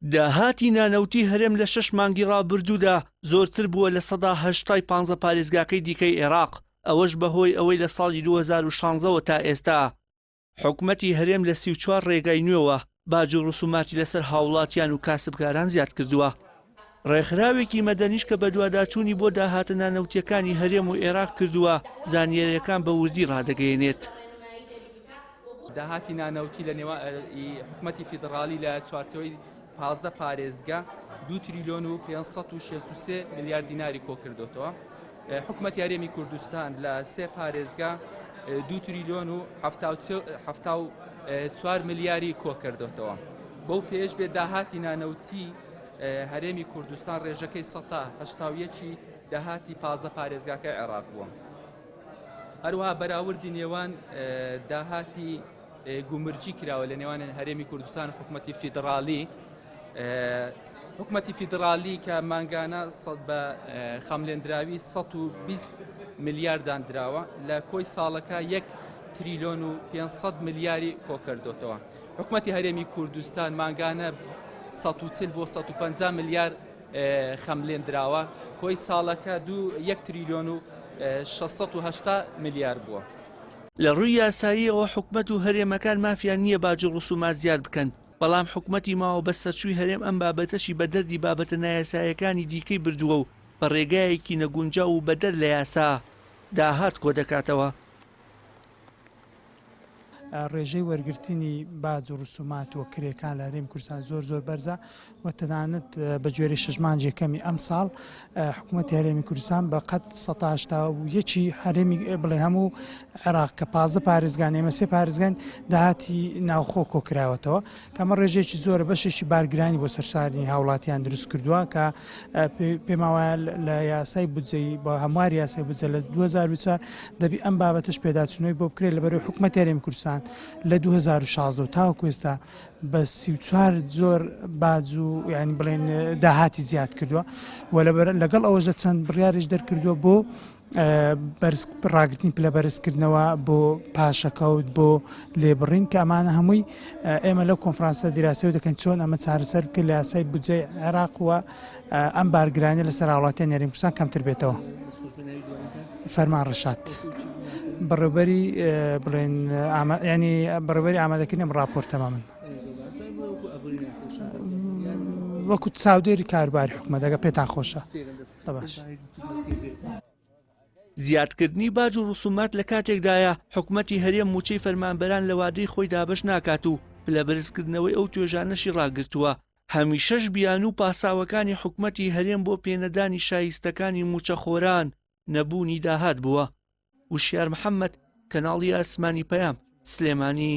داهاتی نانەوتی هەرێم لە شەش مانگی ڕابردوودا زۆرتر بووە لە پانزە سەدا پارێزگاکەی دیکەی عێراق، ئەوەش بەهۆی ئەوەی لە ساڵی 2016 وە تا ئێستا حکومەتی هەرێم لە 34 ڕێگای نوێوە باج و ڕسوماتی لەسەر هاوڵاتیان و کاسبکاران زیاد کردووە. ڕێکخراوێکی مەدەنیش کە بەدواداچوونی بۆ داهاتە نانەوتییەکانی هەرێم و عێراق کردووە، زانیارییەکان بە وردی ڕادەگەیەنێت. داهاتی نانەوتی لە نێوان حکومەتی فیدڕاڵی لە چوارچێوەی 15 پارێزگا 2 تریلیۆن و 563 ملیار دیناری کۆکردوتەوە. حکومەتی هەرێمی کوردستان لە سێ پارێزگا 2 تریلیۆن و 74 ملیاری کۆکردوتەوە. بەو پێش بێ داهاتی نانەوتی هەرێمی کوردستان ڕێژەکەی 1970 داهاتی 15 پارێزگاکە عێراق بووە. هەروەها بەراوردی نێوان داهاتی گومرگی کراوە لە نێوان هەرێمی کوردستان و حکوومەتی فیدراڵی حکوومەتی فیدراڵی کە مانگانە بە خەملێندراوی 120 ملیار دانراوە لە کۆی ساڵەکە یەک تریلیۆن و 500 ملیاری کۆکردوتەوە حکوومەتی هەرێمی کوردستان مانگانە 140 بۆ 150 ملیار خەملێندراوە، کۆی ساڵەکە دوو یەک تریلیۆن و 680 ملیار بووە. لە ڕووی یاساییەوە حکومەت و هەرێمەکان مافیان نییە باج و ڕسومات زیاد بکەن، بەڵام حکومەتی ماوە بەسەرچووی هەرێم ئەم بابەتەشی بە دەردی بابەتە نایاساییەکانی دیکەی بردووە و بە ڕێگایەکی نەگونجاو و بەدەر لە یاسا داهات کۆدەکاتەوە. ڕێژەی وەرگرتنی باج و ڕسومات و کرێکان لە هەرێمی کوردستان زۆر زۆر بەرزە و تەنانەت بە گوێرەی شەش مانگی یەکەمی ئەمساڵ حکوومەتی هەرێمی کوردستان بە قەد 181 هەرێمی بڵێ هەموو عێراق کە 15 پارێزگان ئێمە سێ پارێزگان داهاتی ناوخۆ کۆکراوەتەوە کە ئەمە ڕێژەیەکی زۆرە بەشێکی بارگرانی بۆ سەرشاری هاوڵاتیان دروست کردووە کە پێمان وایە لە یاسای بودجەی بە هەمواری یاسای بودجە لە 2004 دەبی ئەم بابەتەش پێداچوونەوەی بۆ بکرێت لەبەرەوەی حکومەتی هەرێمی کوردستان لە 2016 تاوەکو ئێستا بە 34 زۆر باج و یعنی بڵێن داهاتی زیاد کردووە و لەگەڵ ئەوەشدا چەند بڕیاریش دەرکردووە بۆ بەرز ڕاگرتنی پلە بەرزکردنەوە بۆ پاشەکەوت بۆ لێبڕین کە ئەمانە هەمووی ئێمە لەو کۆنفرانسە دیراسەوە دەکەین چۆن ئەمە چارەسەر بکرێت لە یاسای بودجەی عێراق و ئەم بارگرانیە لەسەر هاوڵاتیان هەرێمی کوردستان کەمتر بێتەوە. فەرمان ڕەشاد بەڕێوبەری بڵێن ینی بەڕێوبەری ئامادەکردنی ئەم ڕاپۆرتەمە من وەکو چاودێری کاروباری حکومەت ئەگە پێتان خۆشە. باش. زیادکردنی باج و ڕسومات لە کاتێکدایە حکومەتی هەرێم مووچەی فەرمانبەران لە وادەی خۆی دابەش ناکات و پلەبەرزکردنەوەی ئەو توێژانەشی ڕاگرتووە، هەمیشەش بیانوو و پاساوەکانی حکومەتی هەرێم بۆ پێنەدانی شایستەکانی مووچەخۆران نەبوونی داهات بووە. وشیار محەمەد، کەناڵی ئاسمانی پەیام، سلێمانی.